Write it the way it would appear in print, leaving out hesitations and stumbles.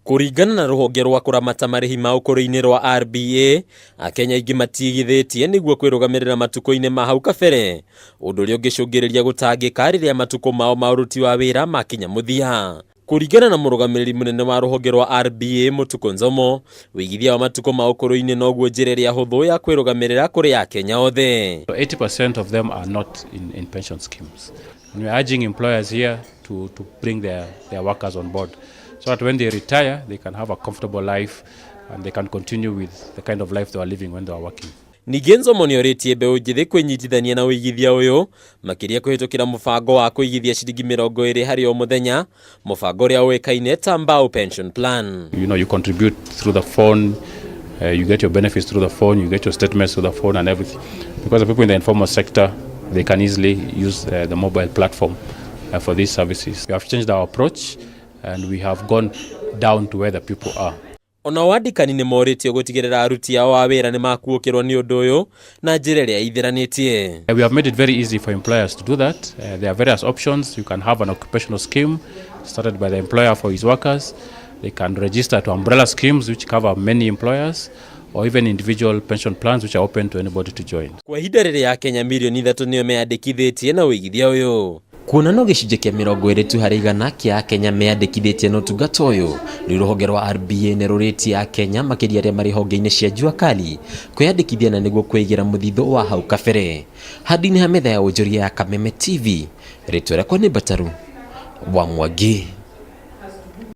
Kũringana na rũhonge rwa kũramata marĩhi ma ũkũrũ-inĩ rwa RBA, Akenya aingĩ matiigithĩtie nĩguo kwĩrũgamĩrĩra matukũ-inĩ ma hau kabere, ũndũ ũrĩa ũngĩcũngĩrĩria gũtangĩka rĩrĩa matukũ mao ma ũruti wa wĩra makinya mũthia. Kũringana na mũrũgamĩrĩri mũnene wa rũhonge rwa RBA Mutuku Nzomo, ũigithia wa matukũ ma ũkũrũ-inĩ noguo njĩra ĩrĩa hũthũ ya kwĩrũgamĩrĩra kũrĩ Akenya othe. 80% of them are not in pension schemes. And we are urging employers here to bring their workers on board so that when they retire, they can have a comfortable life and they can continue with the kind of life they were living when they were working. Ningĩ Nzomo nĩorĩtie mbeũ njĩthĩ kwĩnyitithania na ũigithia ũyũ makĩria kũhĩtũkĩra mũbango wa kũigithia ciringi 20 harĩ o mũthenya, mũbango ũrĩa ũĩkaine ta Mbao Pension Plan. You contribute through the phone, you get your benefits through the phone, you get your statements through the phone and everything. Because the people in the informal sector, they can easily use the mobile platform for these services. We have changed our approach and we have gone down to where the people are. Onao andĩkani nĩ morĩtio gũtigĩrĩra aruti ao a wĩra nĩ makuũkĩrwo nĩ ũndũ ũyũ na njĩra ĩrĩa ĩithĩranĩtie. We have made it very easy for employers to do that. There are various options. You can have an occupational scheme started by the employer for his workers. They can register to umbrella schemes which cover many employers, or even individual pension plans which are open to anybody to join. Kwa ihinda rĩrĩa Akenya mirioni 3 nĩo meyandĩkithĩtie na ũigithia ũyũ, kuona no gĩcunjĩ kĩa 20 tu harĩ igana kĩa Akenya meyandĩkithĩtie na ũtungata ũyũ, rĩu rũhonge rwa RBA nĩ rũrĩtie Akenya makĩria arĩa marĩ honge-inĩ cia jua kali kwĩyandĩkithia na nĩguo kwĩigĩra mũthithũ wa hau kabere. Handũ-inĩ ha metha ya wonjoria ya Kameme TV, rĩtwa rĩakwa nĩ Mbataru wa Mwangi.